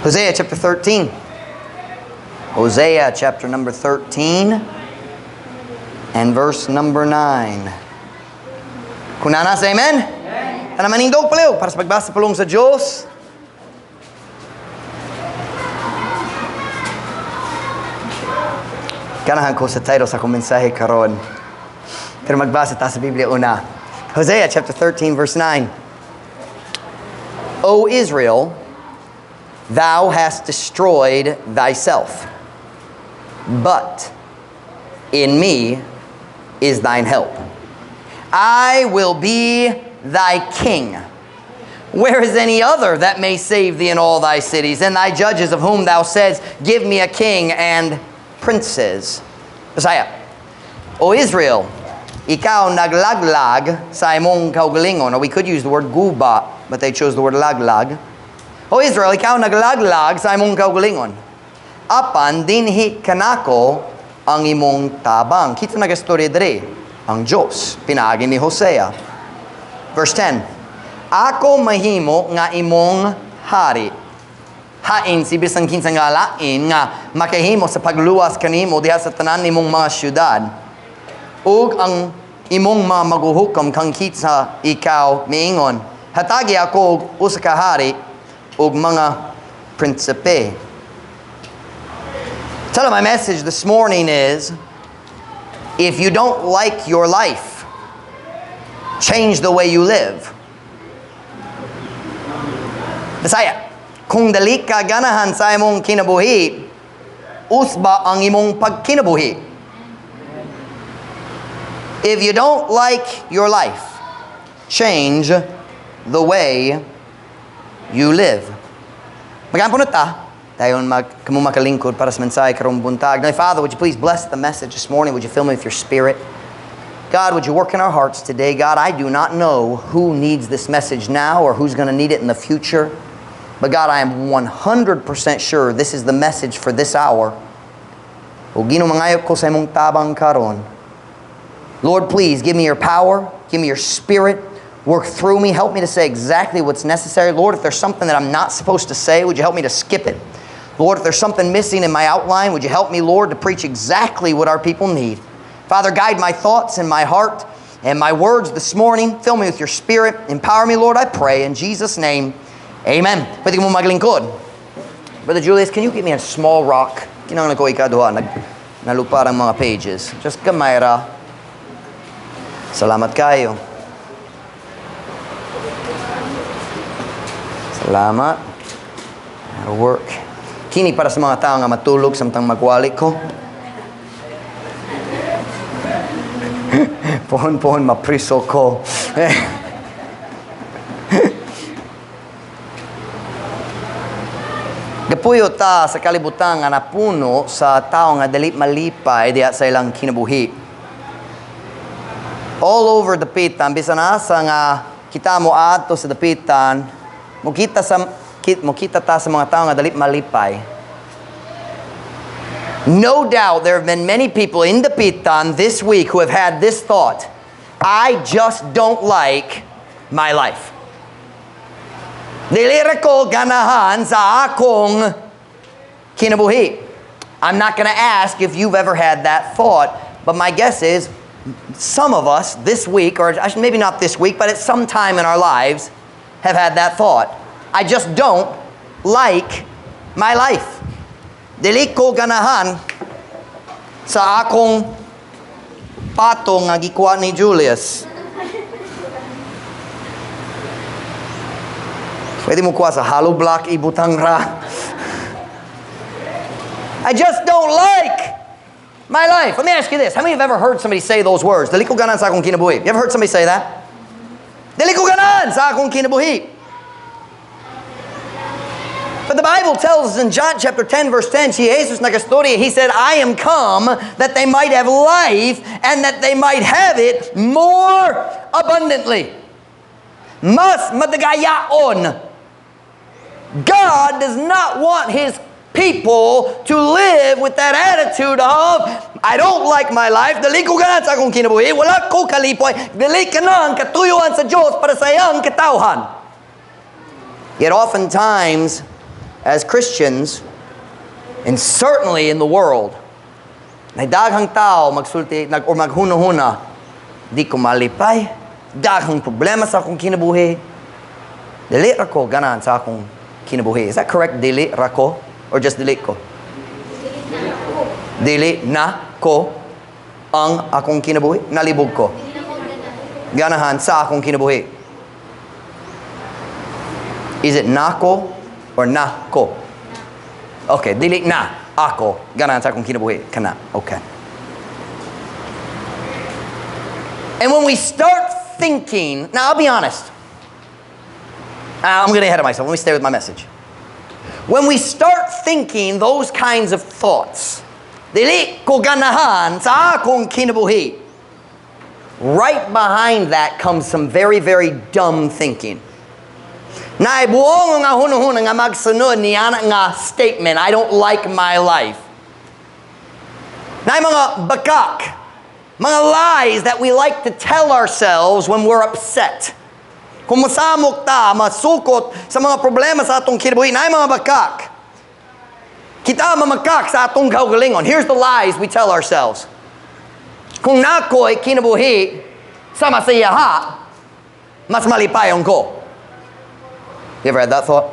Hosea chapter 13. Hosea chapter number 13 and verse number 9. Kung naa na, say amen. Amen. Tanan manindog palihog para sa pagbasa pulong sa Diyos. Ganahan ko sa title sa akong mensahe karon. Pero magbasa ta sa Biblia una. Hosea chapter 13 verse 9. O Israel, thou hast destroyed thyself, but in me is thine help. I will be thy king. Where is any other that may save thee in all thy cities, and thy judges of whom thou saidst, give me a king and princes? Bisaya. O Israel, ikaw naglaglag sa imong kaugalingon. Or we could use the word guba, but they chose the word laglag. O Israel, ikaw naglaglag sa imong kaugalingon. Apan dinhi kanako ang imong tabang. Kita nagastorya diri ang Diyos, pinaagi ni Hosea. Verse 10, ako mahimo nga imong hari. Hain si bisan kinsa nga lain nga makahimo sa pagluwas kanimo diha sa tanan nimong mga syudad. Ug ang imong mga maguhukom kang kitsa ikaw miingon. Hatagi ako og usa ka hari ug mga prinsipe. Title of my message this morning is, if you don't like your life, change the way you live. Bisaya, kung dali ka ganahan sa imong kinabuhi, usba ang imong pagkinabuhi. If you don't like your life, change the way you live. Magampo na ta. Dayon kamo makalingkod para sa mensahe karong buntag. Now, Father, would you please bless the message this morning? Would you fill me with your Spirit? God, would you work in our hearts today? God, I do not know who needs this message now or who's going to need it in the future. But God, I am 100% sure this is the message for this hour. O Ginoo, mangayo ko sa imong tabang karon. Lord, please give me your power, give me your Spirit, work through me, help me to say exactly what's necessary. Lord, if there's something that I'm not supposed to say, would you help me to skip it? Lord, if there's something missing in my outline, would you help me, Lord, to preach exactly what our people need? Father, guide my thoughts and my heart and my words this morning. Fill me with your Spirit. Empower me, Lord, I pray. In Jesus' name, amen. Pwede mo maglingkod. Brother Julius, can you give me a small rock? Kinahanglan ko ikaduha. Nalupar ang mga pages. Just gamay ra. Salamat kayo. Salamat. That'll work. Kini para sa mga tao nga matulog samtang magwali ko. Pohon-pohon mapriso ko. Gapuyo ta sa kalibutan nga napuno sa tao nga dali malipay diha sa ilang kinabuhi. All over Dapitan, bisan asa nga kita mo adto sa Dapitan, mokita ta sa mga tao nga dali malipay. No doubt there have been many people in Dapitan this week who have had this thought: I just don't like my life. Dili ra ko ganahan sa akong kinabuhi. I'm not going to ask if you've ever had that thought, but my guess is some of us this week, or maybe not this week, but at some time in our lives, have had that thought. I just don't like my life. Dili ko ganahan sa akong pato nga gikuha ni Julius. Pwede mo kuha sa hollow block, ibutang ra. I just don't like my life. Let me ask you this. How many have ever heard somebody say those words? Dili ko ganahan sa akong kinabuhi. You ever heard somebody say that? Dili ko ganahan sa akong kinabuhi. But the Bible tells us in John chapter 10, verse 10, si Jesus nagastorya, he said, I am come that they might have life and that they might have it more abundantly. Mas madagayaon. God does not want His people to live with that attitude of, I don't like my life, dili ko ganahan sa akong kinabuhi, wala ko kalipoy, dili ka nang katuyuan sa Diyos para sa iyang katawhan. Yet oftentimes, As Christians, and certainly in the world, na daghang tao magsulti nag or maghuna-huna, "Di ko malipay, daghang problema sa akong kinabuhi, dili ra ko ganahan sa akong kinabuhi." Is that correct? Dili ra ko or just dili ko? Dili na ko ang akong kinabuhi. Nalibog ko. Ganahan sa akong kinabuhi. Is it nako or na ko? Okay, dili na ako ganahan sa akong kinabuhi. Kana. Okay. And when we start thinking, now I'll be honest. I'm getting ahead of myself. Let me stay with my message. When we start thinking those kinds of thoughts, "Dili ko ganahan sa akong kinabuhi," right behind that comes some very, very dumb thinking. Naay buong nga hunahuna nga magsunod niya nga statement, "I don't like my life." Naay mga bakak, mga lies that we like to tell ourselves when we're upset. Kung masamok ta, masukot sa mga problema sa atong kinabuhi, naay mga bakak. Kita mamakak sa atong kaugalingon. Here's the lies we tell ourselves. "Kung nako'y kinabuhi sama sa iyaha, mas malipayon ko." You ever had that thought?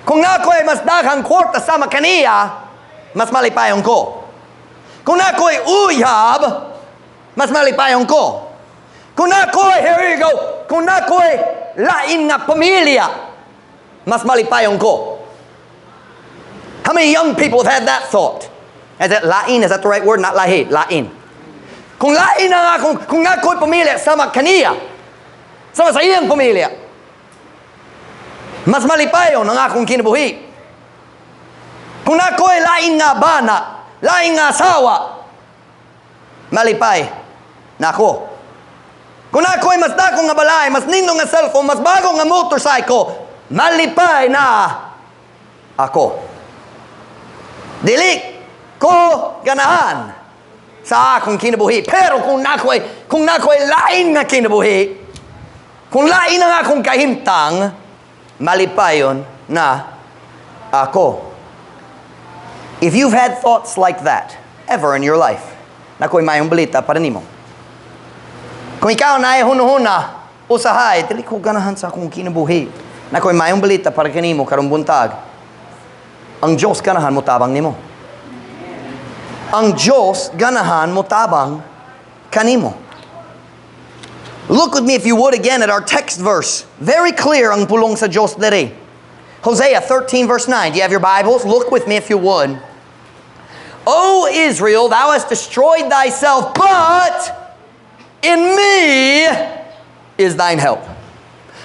"Kung nako'y mas daghang kwarta sama kaniya, mas malipayon ko. Kung nako'y uyab, mas malipayon ko. Kung nako'y," here you go, "kung nako'y lain nga pamilya, mas malipayon ko." How many young people have had that thought? Is that lain? Is that the right word? Not lahi, lain. "Kung lain na nga, kung nako'y pamilya sama kaniya, sama sa iyang pamilya, mas malipayon ang akong kinabuhi. Kung nako'y lain nga bana, lain nga asawa, malipay na ako. Kung nako'y mas dako nga balay, mas nindot nga cellphone, mas bago nga motorcycle, malipay na ako. Dili ko ganahan sa akong kinabuhi. Pero kung nako'y lain nga kinabuhi, kung lain ang akong kahimtang, malipayon na ako." If you've had thoughts like that ever in your life, nako'y mayong balita para nimo. Kung ikaw naay hunahuna, usahay, "Dili ko ganahan sa akong kinabuhi," nako'y mayong balita para kanimo karong buntag. Ang Diyos ganahan mo tabang nimo. Ang Diyos ganahan mo tabang kanimo. Look with me, if you would, again at our text verse. Very clear ang pulong sa Diyos diri. Hosea 13 verse 9. Do you have your Bibles? Look with me, if you would. "O Israel, thou hast destroyed thyself, but in me is thine help."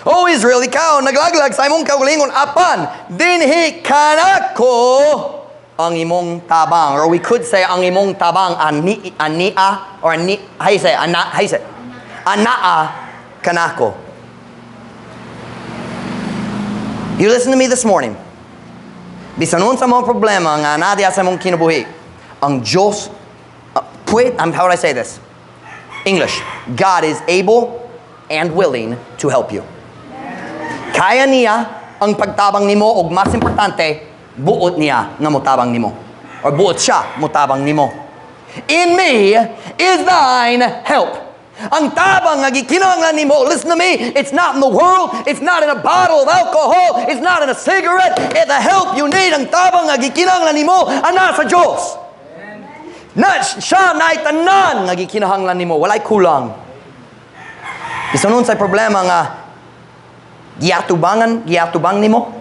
O Israel, ikaw naglaglag sa imong kaugalingon, apan dinhi kanako ang imong tabang. Or we could say ang imong tabang ani ania or ani, how you say ana, how you say anaa kanako. You listen to me this morning. Bisan unsa mga problema nga naa diha sa imong kinabuhi, ang Diyos, how would I say this? English. God is able and willing to help you. Kaya niya ang pagtabang nimo ug mas importante, buot niya nga motabang nimo. Or buot siya motabang nimo. In me is thine help. Ang tabang nga gikinahanglan nimo, listen to me, it's not in the world, it's not in a bottle of alcohol, it's not in a cigarette. Eh, the help you need, ang tabang nga gikinahanglan nimo, ana sa Diyos. Na siya naay tanan nga gikinahanglan nimo, walay kulang. Bisan unsay problema nga giatubangan, giatubang nimo.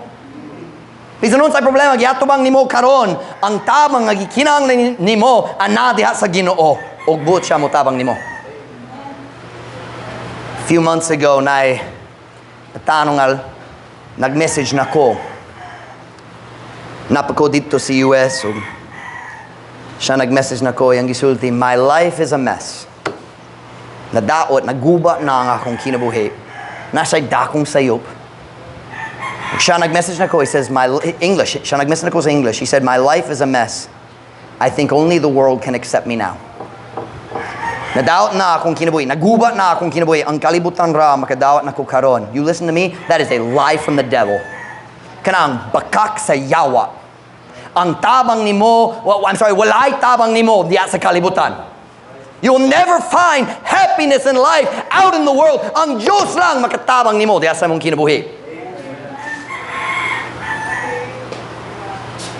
Bisan unsay problema giatubang nimo karon, ang tabang nga gikinahanglan nimo ana diha sa Ginoo ug buot siya motabang nimo. Few months ago, naay tanong nga nag-message na ko. Naa pa ko didto sa US. So, siya nag-message na ko, iyang gisulti, "My life is a mess. Nadaot, naguba na ang akong kinabuhi. Naa siya'y dakong sayop." Siya nag-message na ko, he says, my English, siya nag-message na ko sa English. He said, "My life is a mess. I think only the world can accept me now. Nadaot na akong kinabuhi, naguba na akong kinabuhi, ang kalibutan ra makadawat nako karon." You listen to me, that is a lie from the devil. Kanang bakak sa yawa. Ang tabang nimo, well, I'm sorry, walay tabang nimo diya sa kalibutan. You'll never find happiness in life out in the world. Ang Diyos lang makatabang nimo diya sa imong kinabuhi.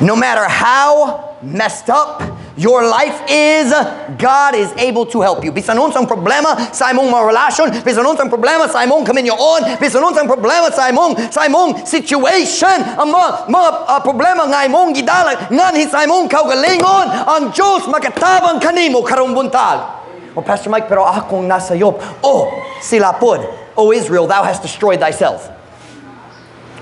No matter how messed up your life is, God is able to help you. Bisan unsang problema sa imong mga relasyon, bisan unsang problema sa imong kaminyoon, bisan unsang problema sa imong situation, ang mga problema nga imong gidala nganhi sa imong kaugalingon, ang Diyos makatabang kanimo karong buntag. Oh, Pastor Mike, pero akong nasayop. Oh, sila pod. Oh Israel, thou hast destroyed thyself.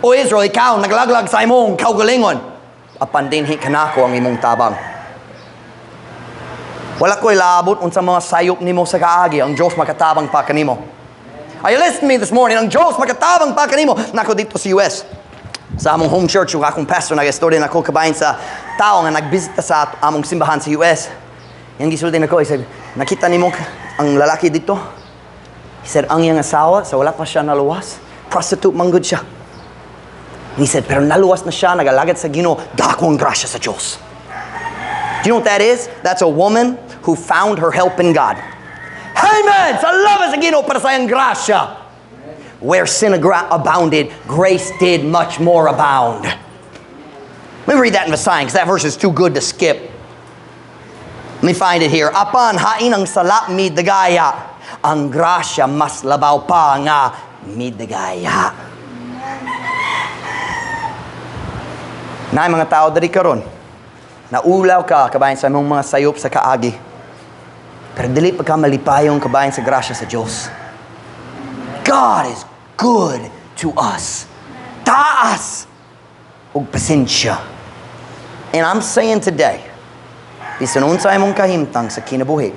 Oh Israel, ikaw naglaglag sa imong kaugalingon. Apan dinhi kanako ang imong tabang. Wala ko'y labot unsa mga sayop nimo sa kaagi, ang Diyos makatabang pa kanimo. Are you listening to me this morning? Ang Diyos makatabang pa kanimo. Nako dito sa US. Sa among home church, yung akong pastor, nag-istorya nako kabahin sa tao nga nagbisita sa among simbahan sa US. Yang gisulti nako, he said, "Nakita nimo ang lalaki dito?" He said, ang iyang asawa, sa wala pa siya naluwas, prostitute manggod siya. And he said, pero naluwas na siya, nagalagad sa Ginoo, dako ang grasya sa Diyos. Do you know what that is? That's a woman who found her help in God. Amen! Salamat sa Ginoo para sa iyang grasya. Where sin abounded, grace did much more abound. Let me read that in Visayan, because that verse is too good to skip. Let me find it here. Apan hain ang sala midagaya, ang grasya mas labaw pa nga midagaya. Naay mga tao diri karon, naulaw ka kabahin sa imong mga sayop sa kaagi. Pero dili pa ka malipayong kabahin sa grasya sa Diyos. God is good to us. Taas og pasensya. And I'm saying today, bisan unsa imong kahimtang sa kinabuhi,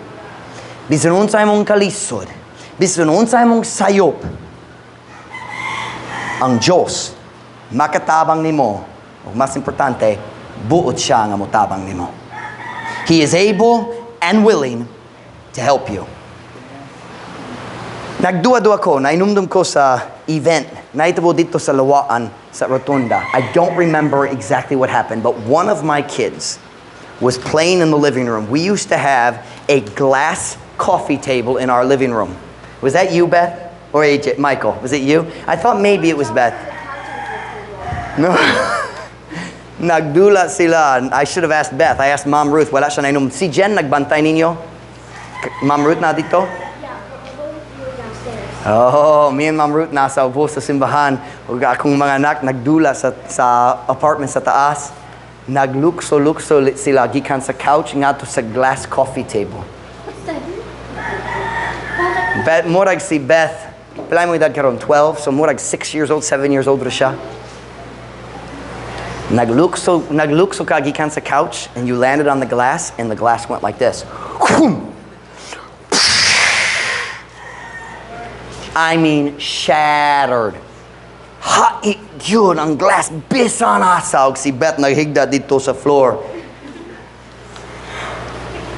bisan unsa imong kalisod, bisan unsa imong sayop, ang Diyos makatabang nimo. O mas importante, buot siya nga motabang nimo. He is able and willing to help you. Nagduwa-duwa ko, nainumdum ko sa event, naitabo dito sa Lawaan, sa Rotunda. I don't remember exactly what happened, but one of my kids was playing in the living room. We used to have a glass coffee table in our living room. Was that you, Beth? Or AJ? Michael, was it you? I thought maybe it was Beth. No. Nagdula sila. I should have asked Beth. I asked Mom Ruth. Wala siya nainom. Si Jen, nagbantay ninyo? Mom Ruth na dito? Yeah, but we were downstairs. Oh, me and Mom Ruth nasa ubo sa simbahan. Ug akong mga anak nagdula sa apartment sa taas. Naglukso-lukso sila gikan sa couch ngadto sa glass coffee table. What's that? Beth, murag si Beth, pila mo edad karon? 12, so murag 6 years old, 7 years old ra siya. Naglukso ka gikan sa couch and you landed on the glass and the glass went like this. I mean, shattered. Hait yun ang glass. Bisan asa. Og si Beth naghigda dito sa floor.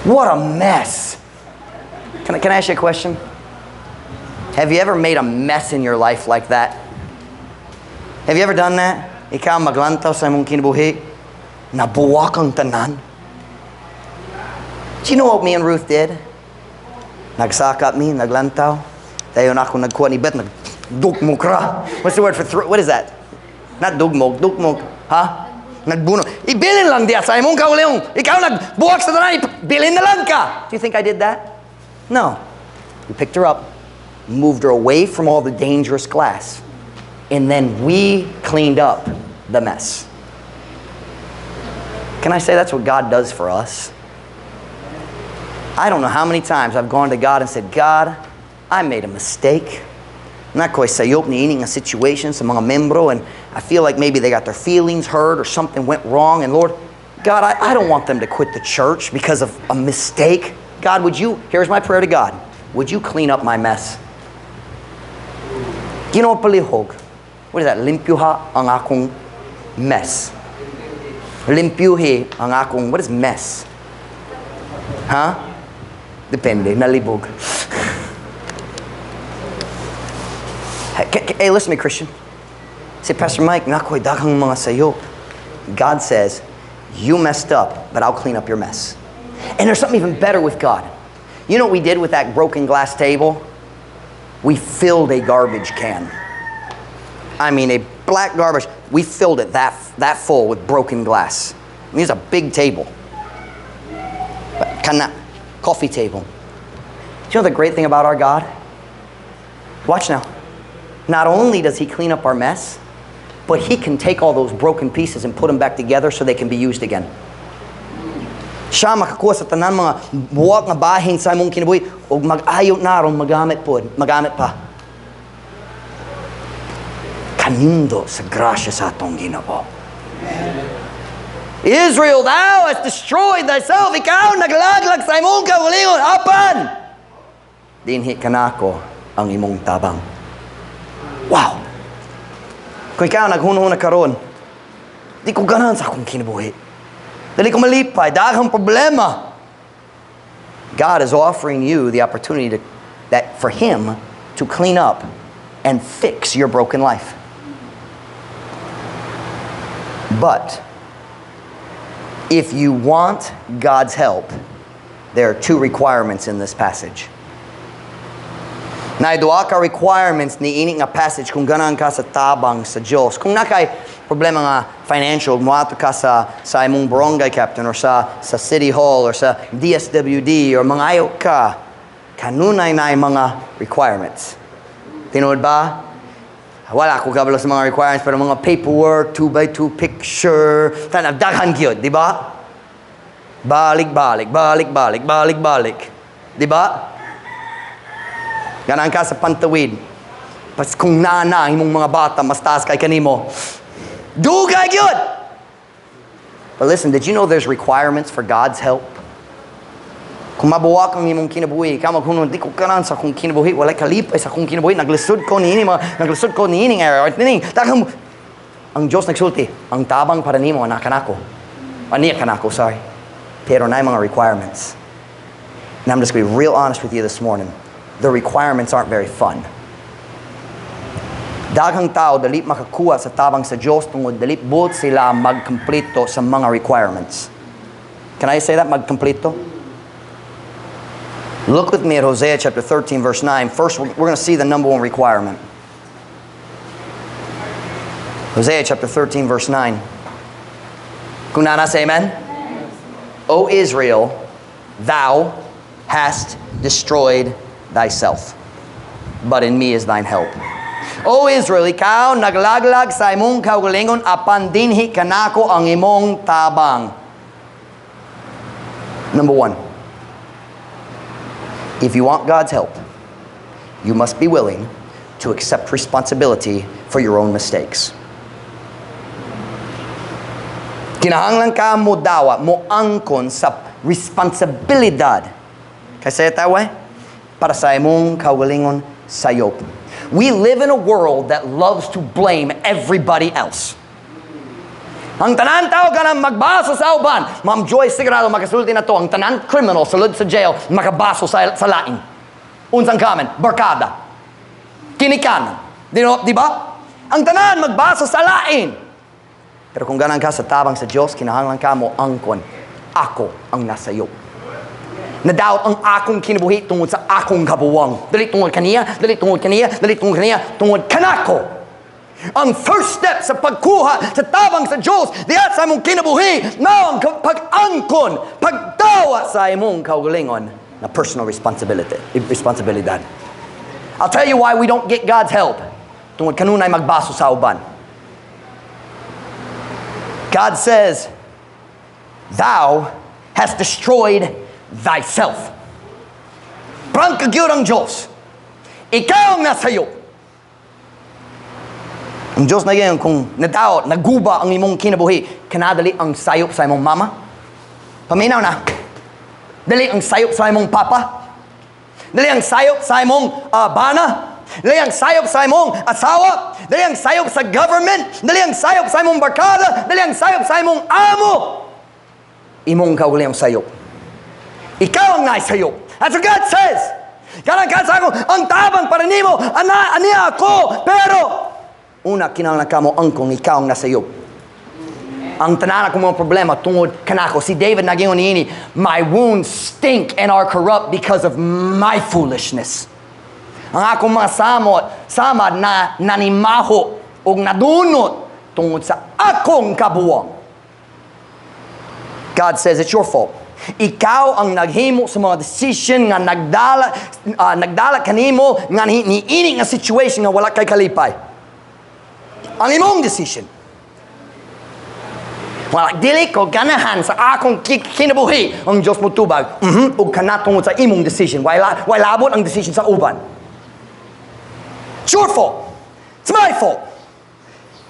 What a mess. Can I ask you a question? Have you ever made a mess in your life like that? Have you ever done that? Ikaw maglantaw sa imong kinabuhi, nabuwak ang tanan. Do you know what me and Ruth did? Nagsakap mi, naglantaw. Dayon ako nagkuha ni Beth, nagdugmok ra. What's the word for what is that? Not dugmok, dugmok. Ha? Nagbuno. Ibilin lang diya sa imong kaugalingon. Ikaw nagbuwak sa tanan, ibilin na lang ka. Do you think I did that? No. We picked her up, moved her away from all the dangerous glass, and then we cleaned up the mess. Can I say that's what God does for us? I don't know how many times I've gone to God and said, "God, I made a mistake. Nakoy sayop ni ini nga situation sa mga membro, and I feel like maybe they got their feelings hurt or something went wrong. And Lord, God, I don't want them to quit the church because of a mistake. God, would you, here's my prayer to God, would you clean up my mess?" Ginoo palihog. What is that? Limpyuha ang akong mess. Limpyuhi ang akong, what is mess? Huh? Depende, nalibog. Hey, listen to me, Christian. Say, "Pastor Mike, naa ko'y daghang mga sayop." God says, "You messed up, but I'll clean up your mess." And there's something even better with God. You know what we did with that broken glass table? We filled a garbage can. I mean, a black garbage. We filled it that full with broken glass. I mean, it's a big table. But kana, coffee table. Do you know the great thing about our God? Watch now. Not only does He clean up our mess, but He can take all those broken pieces and put them back together so they can be used again. Siya makakuha sa tanan mga buwak nga bahin sa imong kinabuhi ug mag-ayo na aron magamit pod, magamit pa. Kanindot sa grasya sa atong Ginoo. Israel, thou hast destroyed thyself. Ikaw naglaglag sa imong kaugalingon. Apan dinhi kanako ang imong tabang. Wow! Kung ikaw naghunahuna karon, "Di ko ganahan sa akong kinabuhi. Dili ko malipay, daghang problema." God is offering you the opportunity that for Him to clean up and fix your broken life. But if you want God's help, there are two requirements in this passage. Naay duha ka requirements niini nga passage kung ganahan ka sa tabang sa Diyos. Kung naa kay problema nga financial, moadto ka sa imong barangay captain or sa city hall or sa DSWD or mangayo ka, kanunay naay mga requirements. Tinuod ba? Wala ko kabalo sa mga requirements, pero mga paperwork, 2 by 2 picture, tanan daghan gyud, di ba? Balik, balik, balik, balik, balik, balik. Di ba? Ganahan ka sa pantawid. Pas kung naa na ang imong mga bata, mas taas kay kanimo. Dugay gyud! But listen, did you know there's requirements for God's help? Kung mabuwak ang imong kinabuhi, ikaw maghunahuna, "Di ko ganahan sa akong kinabuhi, walay kalipay sa akong kinabuhi, naglisod ko niini, mga, naglisod ko niini, area, niini, daghang." Ang Diyos nagsulti, "Ang tabang para nimo, naa kanako. Aniya kanako, sorry." Pero naay mga requirements. And I'm just going to be real honest with you this morning. The requirements aren't very fun. Daghang tao dali makakuha sa tabang sa Diyos tungod dali buot sila magkompleto sa mga requirements. Can I say that? Magkompleto? Look with me at Hosea chapter 13, verse 9. First, we're going to see the number one requirement. Hosea chapter 13, verse 9. Kung naa na, say amen. O Israel, thou hast destroyed thyself, but in me is thine help. O Israel, ikaw naglaglag sa imong kaugalingon apan dinhi kanako ang imong tabang. Number one, if you want God's help, you must be willing to accept responsibility for your own mistakes. Kinahanglan ka mo dawa, mo angkon sa responsibilidad. Can I say it that way? Para sa imong kaugalingon sayop. We live in a world that loves to blame everybody else. Ang tanan tao kanang magbaso sa uban. Ma'am Joy, sigurado makasulti na to. Ang tanan criminal sulod sa jail, makabaso sa lain. Unsang kamen? Barkada. Kinikanan. Di ba? Ang tanan magbaso sa lain. Pero kung ganahan ka sa tabang sa Diyos, kinahanglan ka mo angkon. Ako ang nasayop. Nadaot ang akong kinabuhi tungod sa akong kabuwang. Dili tungod kaniya, dili tungod kaniya, dili tungod kaniya, tungod kanako. Ang first step sa pagkuha sa tabang sa Diyos, diha sa imong kinabuhi, mao ang pag-angkon, pagdawa sa imong kaugalingon na personal responsibility, responsibilidad. I'll tell you why we don't get God's help. Tungod kanunay magbaso sa uban. God says, "Thou hast destroyed thyself." Prangka gyud ang Diyos. Ikaw ang nasayop. Ang Diyos na gayon kung nadaot, naguba ang imong kinabuhi, kanadali ang sayop sa imong mama. Paminaw na. Dali ang sayop sa imong papa. Dali ang sayop sa imong bana. Dali ang sayop sa imong asawa. Dali ang sayop sa government. Dali ang sayop sa imong barkada. Dali ang sayop sa imong amo. Imong kaugalingong sayop. Ikaw ang naisayop. That's what God says. Kanang ka sa ako, ang tabang para nimo, ana, aniya ako, pero Una, kinahanglan ka mo angkon ikaw ang nasayop. Ang tanan akong mga problema tungod kanako. Si David nagingon niini, "My wounds stink and are corrupt because of my foolishness." Ang akong mga samad na nanimaho og nadunot tungod sa akong kabuwang. God says it's your fault. Ikaw ang naghimo sa mga decision nga nagdala kanimo nga niini nga situation nga wala kay kalipay. Ang imong decision. Wala dili ko ganahan sa akong kinabuhi. Ang Diyos mo tubag. Ug kana tungod sa imong decision. Way labot ang decision sa uban. It's your fault. It's my fault.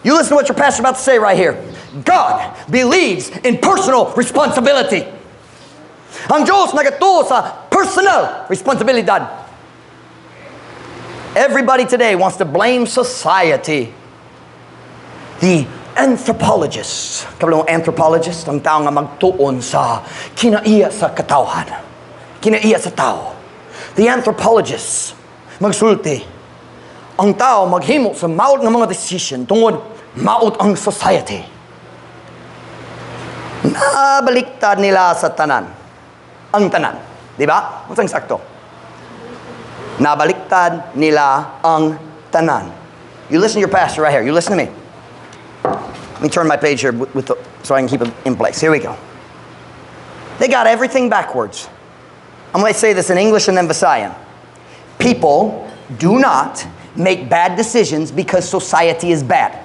You listen to what your pastor about to say right here. God believes in personal responsibility. Ang Diyos nagatuo sa personal responsibilidad. Everybody today wants to blame society. The anthropologists. Kabalo anthropologist, ang tao nga magtuon sa kinaiya sa katawhan. Kinaiya sa tao. The anthropologists magsulti. Ang tao maghimo sa maot nga mga decision tungod maot ang society. Nabaliktad nila sa tanan. Ang tanan. Di ba? Unsang sakto? Nabaliktad nila ang tanan. You listen to your pastor right here. You listen to me. Let me turn my page here so I can keep it in place. Here we go. They got everything backwards. I'm going to say this in English and then Visayan. People do not make bad decisions because society is bad.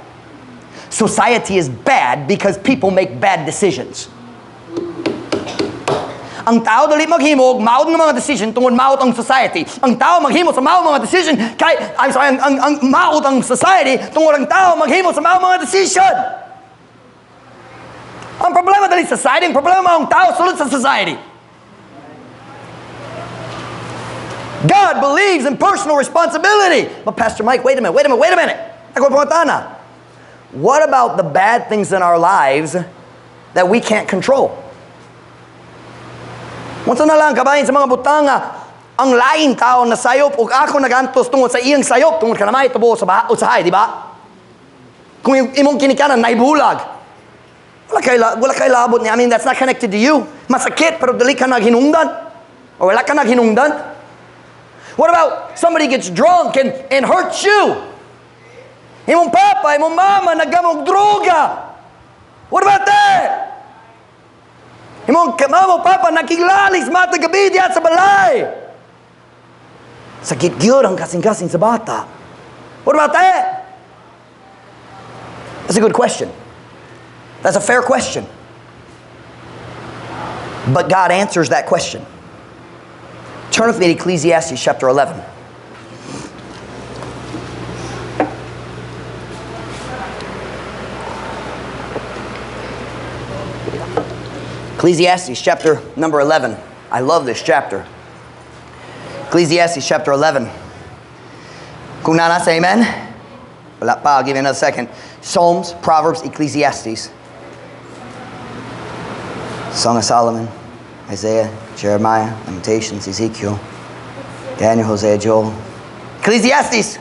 Society is bad because people make bad decisions. Ang tao dili maghimog maot nga mga decision tungod maot ang society. Ang tao maghimo sa maot mga decision kay, I'm sorry, ang maot ang society tungod ang tao maghimo sa maot mga decision. Ang problema dili society, ang problema ang tao sulod sa society. God believes in personal responsibility. But Pastor Mike, wait a minute, wait a minute, wait a minute. Ako pangutana. What about the bad things in our lives that we can't control? Unsa na lang kabahin sa mga butanga ang laing tao na sayop ug ako nagantos tungod sa iyang sayop tungod ka na may tubo sa baha usahay, di ba? Kung imong kinikanan naibulag, wala kay labot niya. I mean, that's not connected to you. Masakit pero dili ka naghinungdan. O wala ka naghinungdan. What about somebody gets drunk and hurts you? Imong papa, imong mama naggamog droga. What about that? Imong mama, papa nakilalis matag gabi diya sa balay. Sakit gyud ang kasing-kasing sa bata. What about that? That's a good question. That's a fair question. But God answers that question. Turn with me to Ecclesiastes chapter 11. Ecclesiastes chapter number 11. I love this chapter. Ecclesiastes chapter 11. Kung nana, say amen. Wala pa, I'll give you another second. Psalms, Proverbs, Ecclesiastes. Song of Solomon, Isaiah, Jeremiah, Lamentations, Ezekiel, Daniel, Hosea, Joel. Ecclesiastes.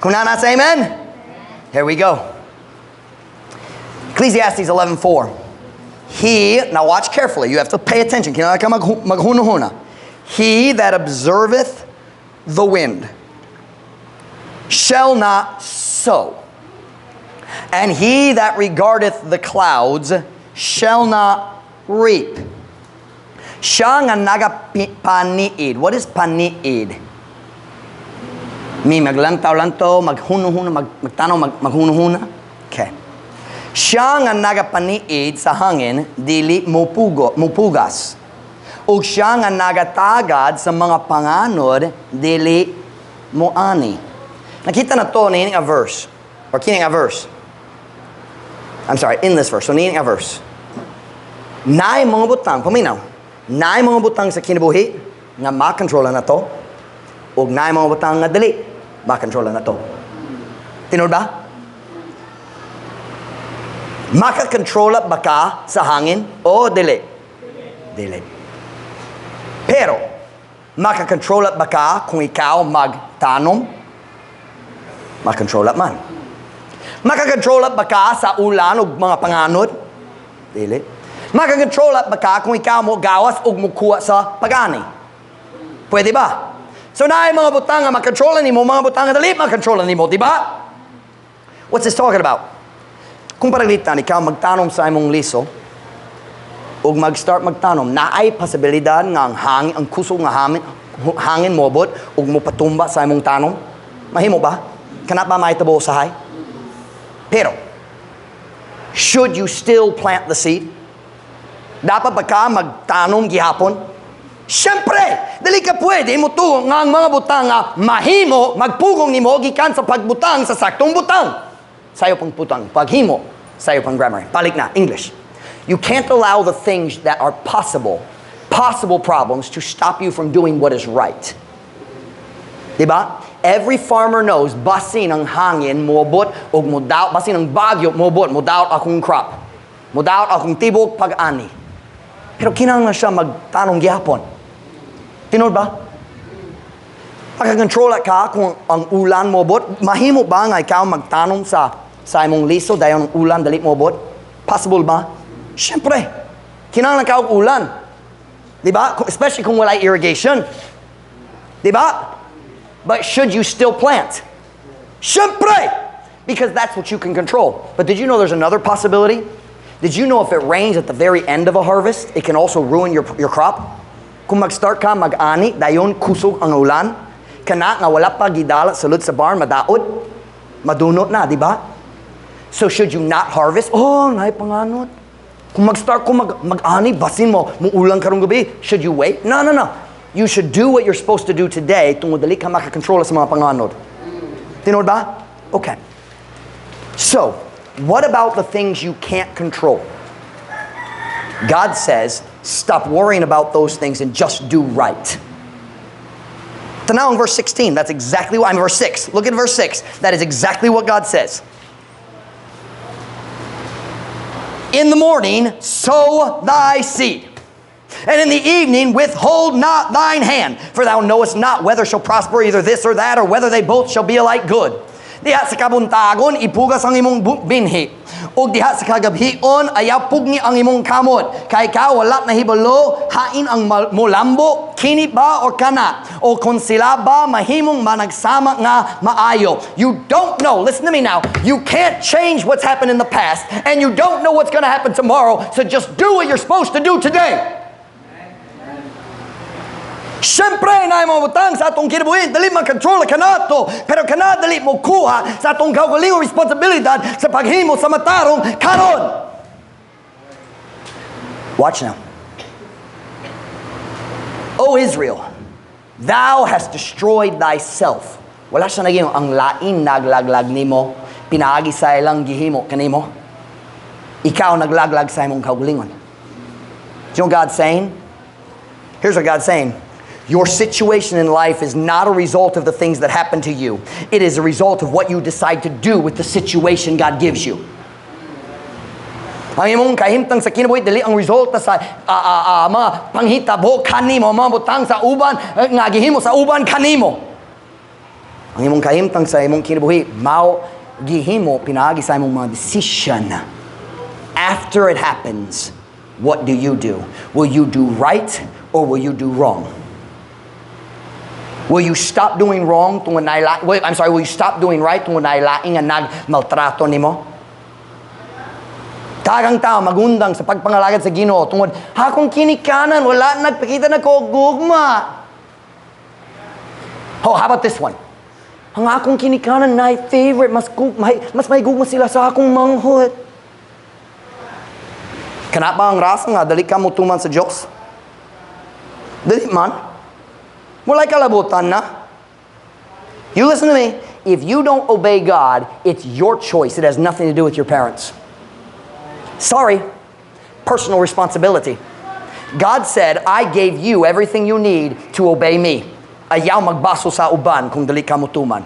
Kung nana, say amen. Here we go. Ecclesiastes 11:4. He, now watch carefully, you have to pay attention. Kinahanglan ka maghuna-huna. He that observeth the wind shall not sow, and he that regardeth the clouds shall not reap. Siya nga nagapaniid. What is paniid? Mi maglantaw-lantaw, maghuno-huno, magtanaw, maghuno-huna. Okay. Siya nga nagapaniid sa hangin, dili mupugas. Ug siya nga nagatagad sa mga panganod, dili moani. Nakita na to ni nga verse. Or kini nga verse. I'm sorry, in this verse. So ni nga verse. Naay mga butang, paminaw. Naay mga butang sa kinabuhi nga makontrola na to. Ug naay mga butang nga dili makontrola na to. Tinuod ba? Makakontrola ba ka sa hangin o dili? Dili. Pero, makakontrola ba ka kung ikaw magtanom? Makontrola man. Makakontrol ba ka sa ulan o mga panganod? Dili. Makakontrol ba ka kung ikaw mo gawas o mukuha sa pag-ani? Pwede ba? So naay mga butang nga makontrolan nimo, mga butang nga dali makontrolan nimo, di ba? What's this talking about? Kung paraglitan, ikaw magtanom sa imong liso, ug mag-start magtanom, naay posibilidad nga ang hangin, ang kusog nga hangin, hangin moabot ug mopatumba sa imong tanom? Mahimo ba? Kana ba mahitabo usahay? Pero, should you still plant the seed? Dapat ba ka magtanom gihapon? Siyempre, dili ka pwede mo tuo nga ang mga butang nga mahimo, magpugong nimo gikan sa pagbutang sa saktong butang. Sayo pang butang, paghimo, sayo pang grammar. Balik na, English. You can't allow the things that are possible, possible problems to stop you from doing what is right. Diba? Every farmer knows, basin ang hangin, moabot, og modaot, basin ang bagyo, moabot, modaot akong crop. Modaot akong tibok pag-ani. Pero kinahanglan siya magtanong gihapon. Tinuod ba? Pagka-control ka kung ang ulan moabot, mahimo ba nga ikaw magtanom sa imong liso dayon ang ulan dali moabot? Possible ba? Siyempre. Kinahanglan ka og ulan. Di ba? Especially kung wala irrigation. Di ba? But should you still plant? Siyempre! Because that's what you can control. But did you know there's another possibility? Did you know if it rains at the very end of a harvest, it can also ruin your crop? Kung mag-start ka mag-ani, dayon kusog ang ulan, kana nga wala pa gidala sulod sa barn, madaot, madunot na, di ba? So should you not harvest? Oh, naay panganod. Kung mag-start ko mag-ani, basin mo, muulan karong gabi, should you wait? No. You should do what you're supposed to do today tungod dali ka makakontrol sa mga panganod. Tinuod ba? Okay. So, what about the things you can't control? God says, stop worrying about those things and just do right. Tanaw in verse 16, that's exactly what, I'm verse 6. Look at verse 6. That is exactly what God says. In the morning, sow thy seed. And in the evening, withhold not thine hand, for thou knowest not whether shall prosper either this or that, or whether they both shall be alike good. Diha sa kabuntagon, ipugas ang imong binhi. Ug diha sa kagabhion, ayaw pugni ang imong kamot. Kay ka wala nahibalo, hain ang molambo, kini ba or kana? O kung sila ba mahimong managsama nga maayo. You don't know, listen to me now, you can't change what's happened in the past, and you don't know what's going to happen tomorrow, so just do what you're supposed to do today. Siyempre, naay mga butang sa atong kinabuhi, dali makontrol kanato, pero kana dali mo kuha sa atong kaugalingong responsibilidad sa paghimo sa matarong karon. Watch now. O Israel, thou hast destroyed thyself. Wala siya naging ang lain naglaglag nimo, pinaagi sa ilang gihimo kanimo. Ikaw naglaglag sa imong kaugalingon. Do you know what God's saying? Here's what God's saying. Your situation in life is not a result of the things that happen to you. It is a result of what you decide to do with the situation God gives you. Ang imong kahimtang sa kinabuhi dili ang resulta sa mga panghitabo kanimo, mga butang sa uban nga gihimo sa uban kanimo. Ang imong kahimtang sa imong kinabuhi mao gihimo pinaagi sa imong mga decision. After it happens, what do you do? Will you do right or will you do wrong? Will you stop doing wrong tungod naay wait, I'm sorry, will you stop doing right tungod naay laing nga nagmaltrato nimo? Daghang tao magundang sa pagpangalagad sa Ginoo tungod akong kinikanan wala nagpakita na ko gugma. Oh, how about this one? Ang akong kinikanan na favorite, mas may gugma sila sa akong manghod. Kana ba ang rason nga dali ka motuman sa Dios? Dali man. Walay kalabutan na. You listen to me. If you don't obey God, it's your choice. It has nothing to do with your parents. Sorry. Personal responsibility. God said, I gave you everything you need to obey me. Ayaw magbaso sa uban kung dali ka motuman.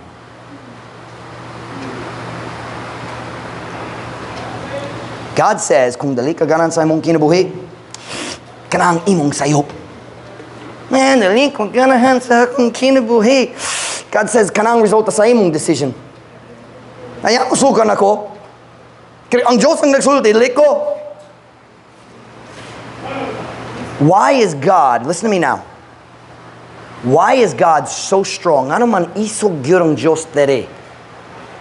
God says, kung dali ka ganan sa imong kinabuhi, kanang imong sayop. Man, dali ko ganahan sa akong kinabuhi. God says, kanang resulta sa imong decision. Ay, usukan ako. Kaya ang Diyos ang nagsulti, dili ko. Why is God, listen to me now, why is God so strong? Ano man isog gyud ang Diyos dere?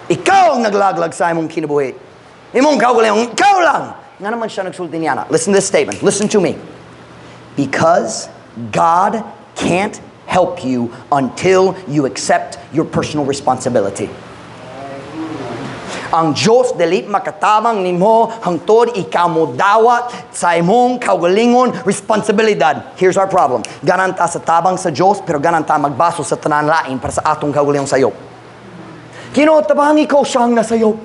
Ikaw ang naglaglag sa imong kinabuhi. Imong kaugalingon, ikaw lang. Nga naman siya nagsulti niya na. Listen to this statement. Listen to me. Because God can't help you until you accept your personal responsibility. Ang Diyos dili makatabang nimo hangtod ikaw mo dawat sa imong kaugalingon responsibilidad. Here's our problem. Ganan ta sa tabang sa Diyos pero ganan ta magbaso sa tanan lain para sa atong kaugalingong sayop. Ginoo, tabangi ko siyang nasayop.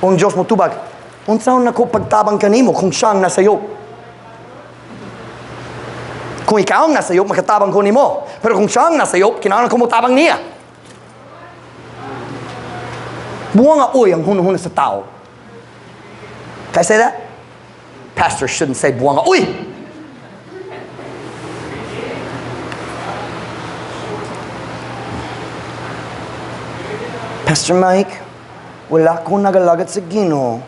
Ang Diyos mo tubag, unsaon nako pagtabang kanimo kung siyang nasayop? Kung ikaw ang nasayop, makatabang ko nimo. Pero kung siyang nasayop, kinahanglan ko mo tabang niya. Buwang nga uy ang hunahuna sa tao. Can I say that? Pastor shouldn't say buwang nga uy! Pastor Mike, wala ko nagalagat sa Ginoo.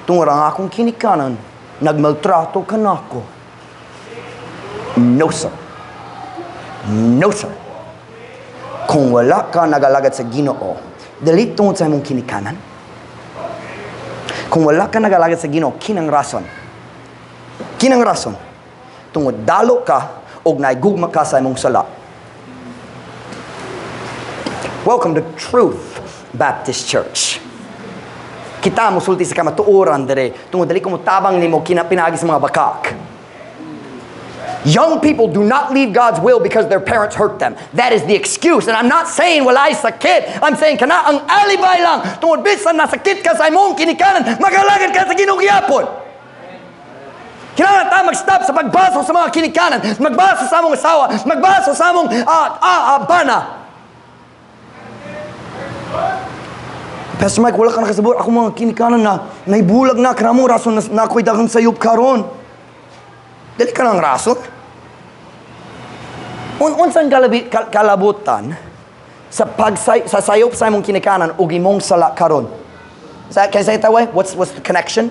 Tungod ang akong kinikanan, nagmaltrato ka nako. No, sir. No, sir. Kung wala ka nagalagat sa Ginoo, dili tungod sa imong kinikanan. Kung wala ka nagalagat sa Ginoo, kinang rason. Kinang rason. Tungod dalo ka og naigugma ka sa imong sala. Welcome to Truth Baptist Church. Kita mosulti sa kamatuoran dere tungod dili ko motabang nimo kinapinagi sa mga bakak. Young people do not leave God's will because their parents hurt them. That is the excuse. And I'm not saying walay sakit. I'm saying kana ang alibay lang. Tungod bisan nasakit ka sa imong kinikanan, magalagad ka sa Ginoo gyapon. Kailangan tayo mag-stop sa pagbaso sa mga kinikanan, magbaso sa among asawa, magbaso sa among bana. Pastor Mike, wala ka nakasabot. Ako mga kinikanan na naibulag na kramo rason na ako'y daghang sayop karon. Dili ka ng rason. Unsang kalabutan sa sa sayop sa imong kinikanan ug imong sala karon? Can I say it that way? What's the connection?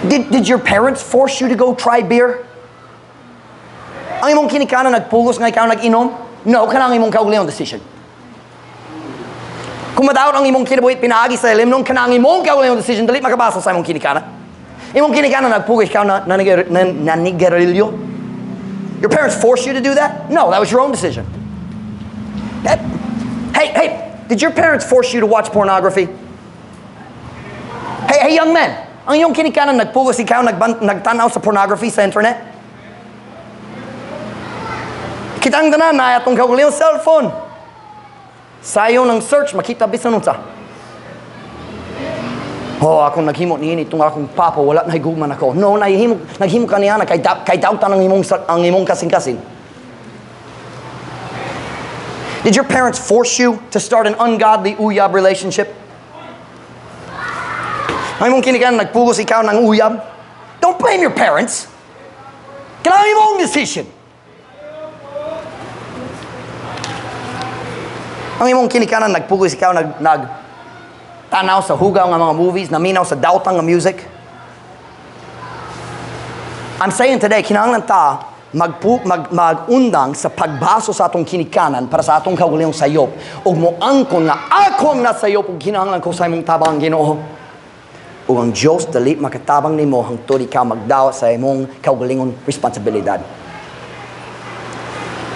Did your parents force you to go try beer? Ang imong kinikanan nagpugos nga ikaw nag-inom? No, kanang imong kaugalingong decision. Kung madaot ang imong kinabuhi pinaagi sa ilim nung kanang imong kaugalingong decision, dili makabasa sa imong kinikanan. Imong kinikanan nagpugos ikaw na nanigarilyo. Your parents forced you to do that? No, that was your own decision. Hey, did your parents force you to watch pornography? Hey, young men, ang iyong kinikanan nagpugos ikaw nagtanaw sa pornography sa internet? Kitang tanan na atong kaugalingong cellphone. Sayo ng search, makita bisan unsa. Oh, akong naghimo niini itong akong papa, wala na higugman ako. No, naghimo ka niya na kay dautan ang imong kasing-kasing. Did your parents force you to start an ungodly uyab relationship? Ang imong kinikanan, nagpugos ikaw ng uyab? Don't blame your parents. Kailangan imong decision. Ang imong kinikanan, nagpugos ikaw, nag tanaw sa hugaw nga mga movies, naminaw sa dautang nga music. I'm saying today, kinahanglan ta magundang sa pagbaso sa atong kinikanan para sa atong kaugalingong sayop ug moangkon nga ako ang nasayop ug kinahanglan ko sa imong tabang, Ginoo. Ug ang Dios dali makatabang nimo hangtod ikaw magdawat sa imong kaugalingon responsibilidad.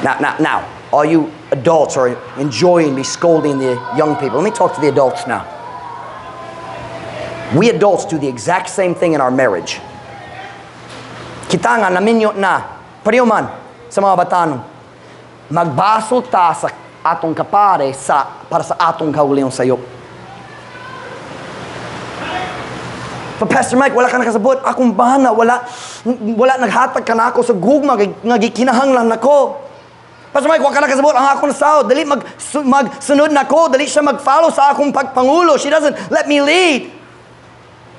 Now, all you adults are enjoying me scolding the young people. Let me talk to the adults now. We adults do the exact same thing in our marriage. Kita nga naminyo na, pareho man sa mga batanon, magbaso ta sa atong kapare para sa atong kaugalingong sayop. But Pastor Mike, wala ka nakasabot. Akong bana, wala naghatag ka na ako sa gugma, nga gikinahanglan nako. Pastor Mike, wala ka nakasabot. Ang akong asawa, dali magsunod nako, dali siya mag-follow sa akong pagpangulo. She doesn't let me lead.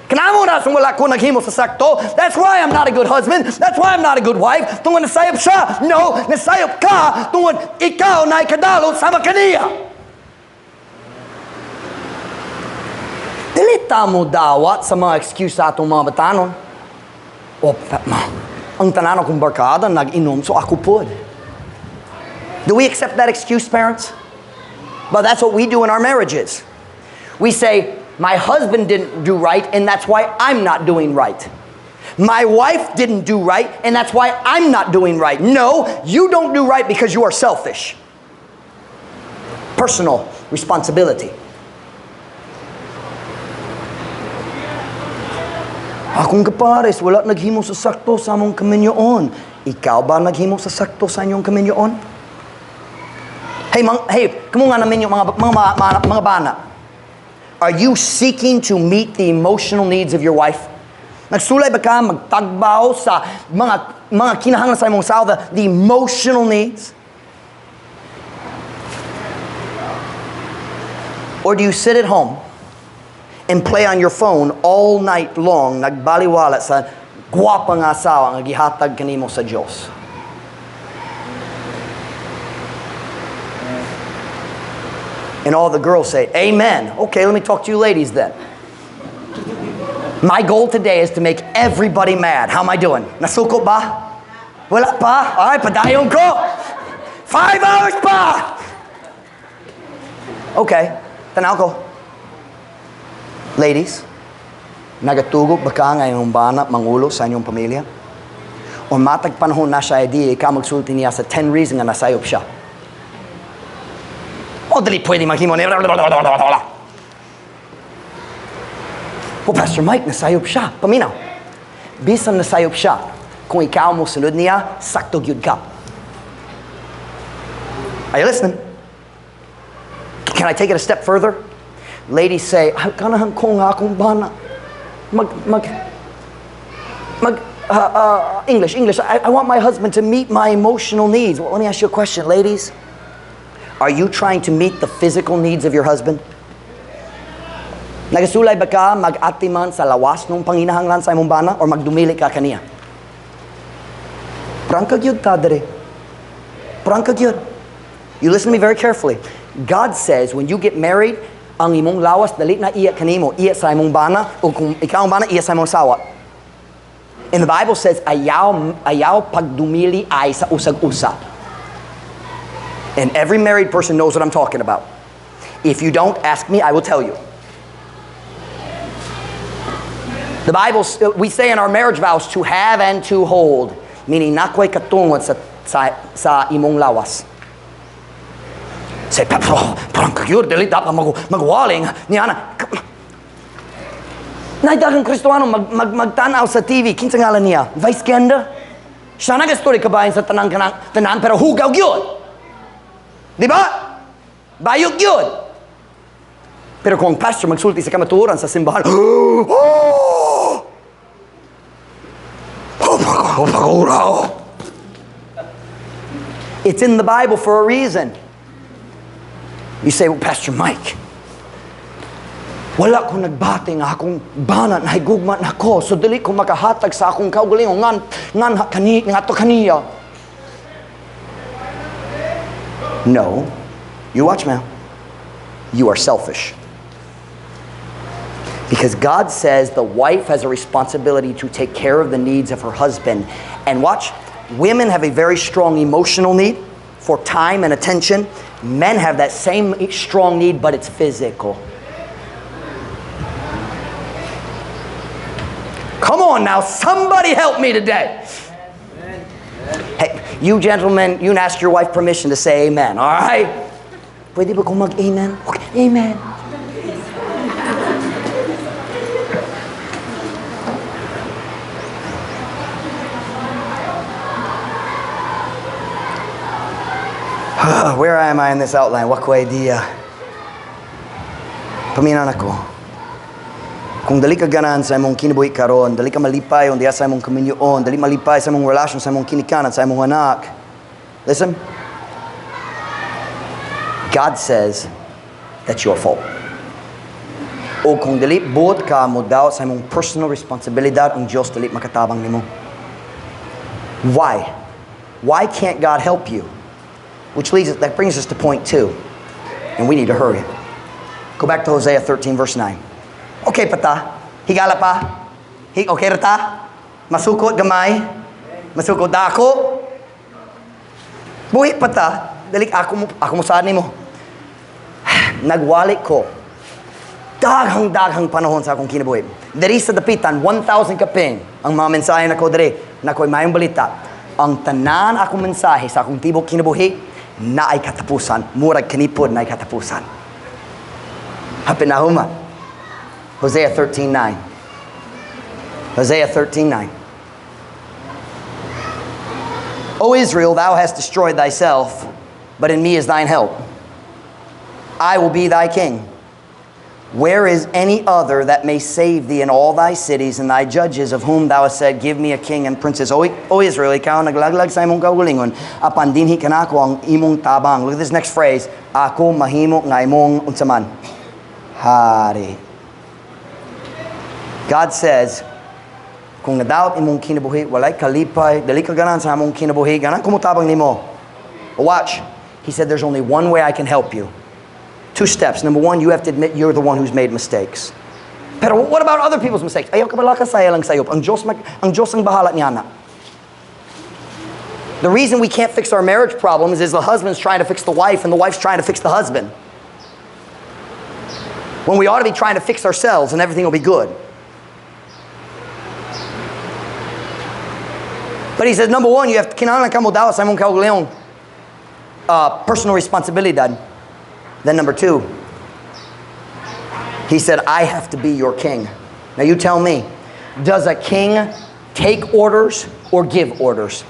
Kanamo na wala ko naghimo sa sakto. That's why I'm not a good husband. That's why I'm not a good wife. Tungod nasayop siya. No, nasayop ka tungod ikaw na ikadalo sama kaniya. ta mo dawat sa mga excuse sa atong mga batanon. O, ang tanan akong barkada, nag-inom, so ako pod. Do we accept that excuse, parents? But that's what we do in our marriages. We say, my husband didn't do right, and that's why I'm not doing right. My wife didn't do right, and that's why I'm not doing right. No, you don't do right because you are selfish. Personal responsibility. Akong kapares, wala naghimo sa sakto sa among kaminyoon. Ikaw ba naghimo sa sakto sa inyong kaminyoon? Hey, hey, kamo nga namin yung mga bana. Are you seeking to meet the emotional needs of your wife? Nagsulay ba ka magtagbaw sa mga kinahanglan sa imong asawa, the emotional needs? Or do you sit at home and play on your phone all night long, nagbaliwala sa gwapa nga asawa nga gihatag kanimo sa Dios? And all the girls say, amen. Okay, let me talk to you ladies then. My goal today is to make everybody mad. How am I doing? Nasuko ba? Wala pa? All right, padayon ko. 5 hours pa! Okay, tanaw ko. Ladies, nagatugok ba ka nga inyong bana mangulo sa inyong pamilya? O matag panahon na siya idea, ikaw magsulti niya sa 10 reasons nga nasayop siya. O dali pwede maghimo niya. Well, Pastor Mike, nasayop siya. Paminaw. Bisan nasayop siya, kung ikaw mo sunod niya, sakto gyud ka. Are you listening? Can I take it a step further? Ladies say, ganahan ko nga akong bana. English. I want my husband to meet my emotional needs. Well, let me ask you a question, ladies. Are you trying to meet the physical needs of your husband? Nagasulay ba ka mag-atiman sa lawas nung panginahanglan sa imong bana or magdumili ka kaniya? Prangka gyud ta dere. Prangka gyud. You listen to me very carefully. God says when you get married, ang imong lawas dali na iya kanimo, iya sa imong bana, o kung ikaw ang bana, iya sa imong asawa. And the Bible says, ayaw pagdumili ay sa usag-usa. And every married person knows what I'm talking about. If you don't, ask me, I will tell you. The Bible, we say in our marriage vows, to have and to hold, meaning nakoy katungod sa imong lawas. Say, parang kagyur, dili dapat magwaling niya na. Naidagang Kristoano magtanaw sa TV, kinsa ngalan niya? Vice Ganda? Siya nag-story kabayan sa tanan, pero hugaw gyud. Di ba? Bayog gyud. Pero kung ang pastor magsulti sa kamatuoran sa simbahan, it's in the Bible for a reason. You say, well, Pastor Mike, wala ko nagbati nga akong bana na higugma na ko, so dili ko makahatag sa akong kaugalingon ngadto kaniya. No, you watch now. You are selfish. Because God says the wife has a responsibility to take care of the needs of her husband. And watch, women have a very strong emotional need for time and attention. Men have that same strong need, but it's physical. Come on now, somebody help me today. Hey, you gentlemen, you can ask your wife permission to say amen, all right? Pwede ba kong mag-amen? Okay, amen. Where am I in this outline? Wa ko idea. Paminaw nako. Kung dali ka ganahan sa imong kinabuhi karon, dali ka malipay diha sa imong kaminyoon, dali malipay sa imong relasyon sa imong kinikanan, sa imong anak. Listen. God says that's your fault. O kung dali buot ka mo daw sa imong personal responsibilidad, ang Diyos dali makatabang nimo. Why? Why can't God help you? Which leads us, that brings us to point 2. And we need to hurry. Go back to Hosea 13, verse 9. Okay pa ta? Higala pa? Okay ra ta? Masukot gamay? Masukot dako? Buhi pa ta? Dali ako mo saan nimo. Nagwali ko. Daghang-daghang panahon sa akong kinabuhi. Diri sa Dapitan, 1,000 kapin ang mga mensahe nako diri. Nako'y mayong balita. Ang tanan akong mensahe sa akong tibok kinabuhi naay katapusan. Murag kanipod naay katapusan. Hapit na huma. Hosea 13:9. Hosea 13:9. O Israel, thou hast destroyed thyself, but in me is thine help. I will be thy king. Where is any other that may save thee in all thy cities and thy judges, of whom thou hast said, "Give me a king and princes"? O Israel, ikaw naglaglag sa imong kaugalingon, apan dinhi kanako ang imong tabang. Look at this next phrase. Ako mahimo nga imong unsaman? Hari. God says, kung nadaot imong kinabuhi, walay kalipay, dali ka ganahan sa imong kinabuhi, ganahan ko motabang nimo. Watch. He said, there's only one way I can help you. Two steps. Number one, you have to admit you're the one who's made mistakes. Pero what about other people's mistakes? Ayaw kabalaka sa lang sayop. Ang Diyos ang bahala niya na. The reason we can't fix our marriage problems is the husband's trying to fix the wife and the wife's trying to fix the husband, when we ought to be trying to fix ourselves and everything will be good. But he says, number one, you have to kinahanglan ka mo dawat sa imong kaugalingong personal responsibilidad. Then number two, he said, I have to be your king. Now you tell me, does a king take orders or give orders?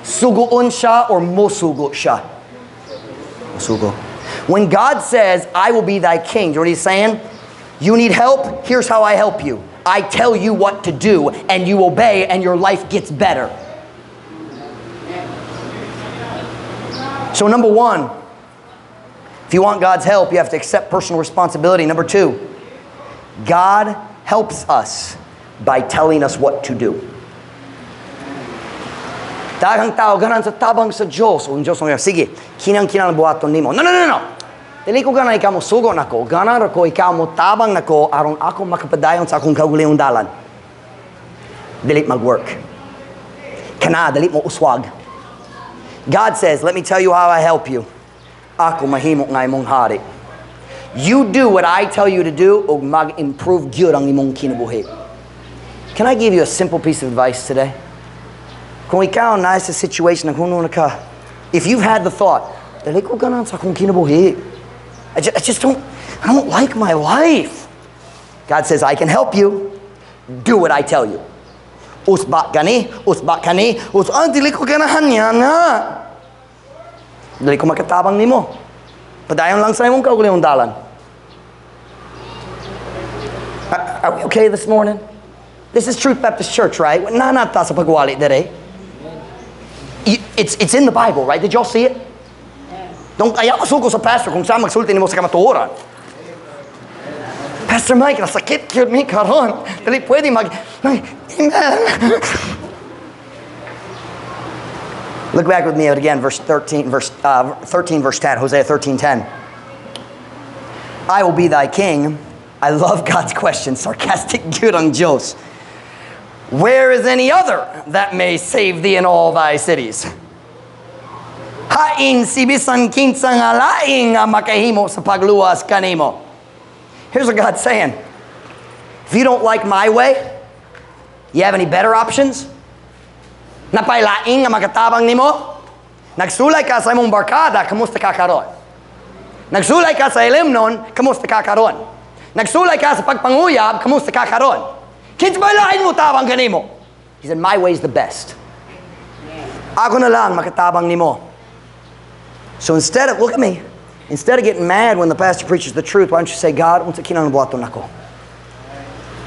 Suguon siya or mosugo siya? Mosugo. When God says, I will be thy king, do you know what he's saying? You need help? Here's how I help you. I tell you what to do and you obey and your life gets better. So number one, if you want God's help, you have to accept personal responsibility. Number two, God helps us by telling us what to do. Daghang tao, ganahan sa tabang sa Diyos. O ang Diyos ang sige, kinang-kinang buhaton nimo. No, no, no, no. Dili ko ganahan ikaw mo sugo nako. Ganahan ko ikaw mo tabang nako aron ako makapadayon sa akong kaugalingong dalan. Dili mag-work. Kana, dili mo uswag. God says, let me tell you how I help you. Ako mahimo nga imong hari. You do what I tell you to do, ug mag-improve gyud ang imong kinabuhi. Can I give you a simple piece of advice today? Kung ikaw naa sa situation na kung ka, if you've had the thought, dali ko ganahan sa akong kinabuhi. I just don't, I don't like my life. God says, I can help you. Do what I tell you. Usba gani, usba kani, dili ko ganahan niya na. Dili ko makatabang nimo. Padayon lang sa imong kaugalingong dalan. Are we okay this morning? This is Truth Baptist Church, right? Na na ta sa pagwali dere. It's in the Bible, right? Did y'all see it? Don't ayaw masuko sa pastor kung saan magsulti nimo sa kamatuoran. Pastor Mike, nasakit gyud mi karon. Dili pwede mag amen. Look back with me again, verse 13, verse 10, Hosea 13:10. I will be thy king. I love God's question, sarcastic gyud ang Diyos. Where is any other that may save thee in all thy cities? Hain si bisan kinsa nga laing nga makahimo sa pagluwas kanimo. Here's what God's saying. If you don't like my way, you have any better options? Napay laing nga makatabang nimo? Nagsulay ka sa imong barkada, kamusta ka karon? Nagsulay ka sa ilimnon, kamusta ka karon? Nagsulay ka sa pagpanguyab, kamusta ka karon? Kinsa ba lain mo tabang kanimo? He said, my way's the best. Ako na lang makatabang nimo. So instead of, look at me, instead of getting mad when the pastor preaches the truth, why don't you say, God, unsa kinahanglan buhaton nako?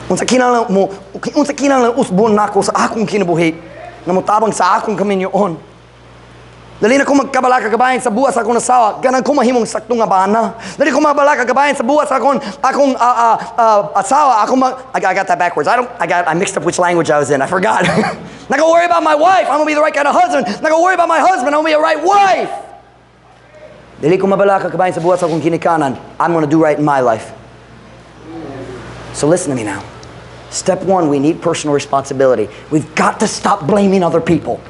Unsa kinahanglan mo, unsa kinahanglan usbon nako sa akong kinabuhi? Na motabang sa akong kaminyoon. Dali na ko magkabalaka kabahin sa buhat sa akong asawa, ganang ko mahimong sakto nga bana. Dali ko magkabalaka kabahin sa buhat sa akong asawa, I got that backwards. I mixed up which language I was in. I forgot. Not gonna worry about my wife. I'm gonna be the right kind of husband. Not gonna worry about my husband. I'm gonna be a right wife. Dili ko mabalaka kabahin sa buhat sa akong kinikanan. I'm gonna do right in my life. So listen to me now. Step one, we need personal responsibility. We've got to stop blaming other people.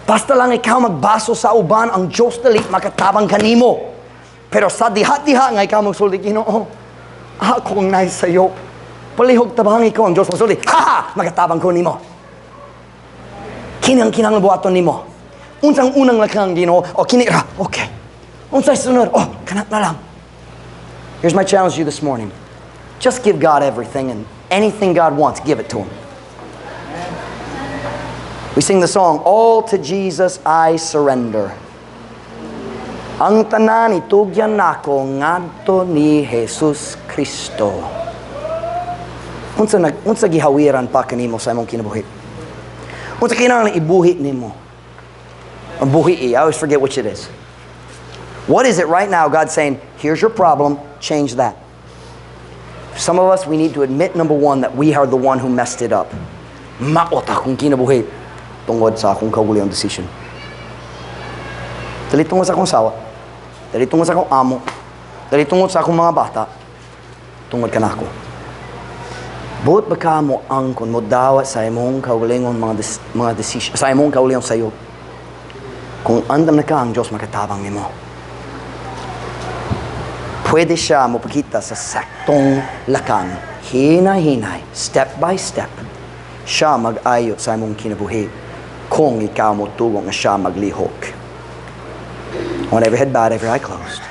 Basta lang ikaw magbaso sa uban, ang Diyos dali makatabang kanimo. Pero sa diha-diha nga ikaw magsulti, "Ginoo, ako ang naisayop. Palihog tabangi ko," ang Diyos magsulti, "Ha ha, makatabang ko nimo. Kini ang kinahanglan buhaton nimo. Unsang unang lakang, Ginoo? O kini ra. Okay. Unsay sunod? Oh, kana na lang." Here's my challenge to you this morning. Just give God everything, and anything God wants, give it to Him. We sing the song, "All to Jesus I Surrender." Ang tanan itugyan nako ngadto ni Jesus Kristo. Unsa nag unsa gihawiran pa kanimo sa imong kinabuhi? Unsa kinahanglan ibuhi nimo? Ang buhi, I always forget which it is. What is it right now God's saying, "Here's your problem, change that"? Some of us, we need to admit, number one, that we are the one who messed it up. Maot akong kinabuhi tungod sa akong kaugalingong decision. Dili tungod sa akong asawa, dili tungod sa akong amo, dili tungod sa akong mga bata, tungod kanako. Buot ba ka mo angkon mo dawat sa imong kaugalingon mga decision, sa imong kaugalingon sayo? Kung andam na ka, ang Diyos makatabang nimo. Pwede siya mo pakita sa saktong lakang, hinay-hinay, step by step, siya mag-ayo sa imong kinabuhi kung ikaw mo tugo nga siya maglihok. I want every head bowed, every eye closed.